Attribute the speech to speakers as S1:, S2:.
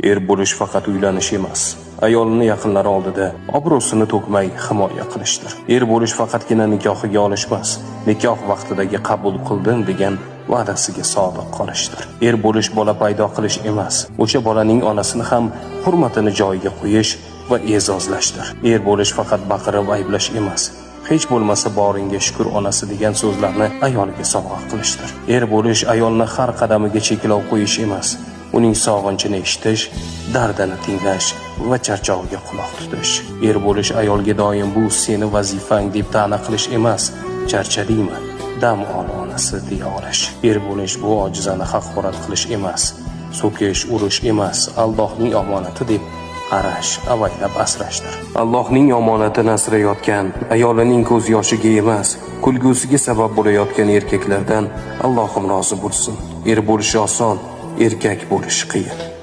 S1: Er bo'lish faqat uylanish emas, ayolini yaqinlari oldida obro'sini to'kmay himoya qilishdir. Er bo'lish faqatgina nikohiga olish emas, nikoh vaqtidagi qabul qildim degan va'dasiga sodiq qolishdir. Er bo'lish bola paydo qilish emas, o'sha bolaning onasini ham hurmatini joyiga qo'yish va e'zozlashdir. Er bo'lish faqat baqirib ayblash emas, hech bo'lmasa boringga shukur onasi degan so'zlarni ayoliga sovg'a qilishdir. Er bo'lish ayolni har qadamiga cheklov qo'yish emas, uning sog'inchini eshitish, dardini tinglash va charchog'iga quloq tutish. Er bo'lish ayolga doim bu seni vazifang deb ta'na qilish emas, charchadingmi, dam ol onasi deya olish. Er bo'lish bu ojizani haqorat qilish emas, so'kish, urish emas, Allohning omonati deb qarash, avaylab asrashdir. Allohning omonatini asrayotgan, ayolining ko'z yoshiga emas, kulgusiga sabab bo'layotgan erkaklardan Allohim rozi bo'lsin. Er bo'lish oson, erkak bo'lish qiyin.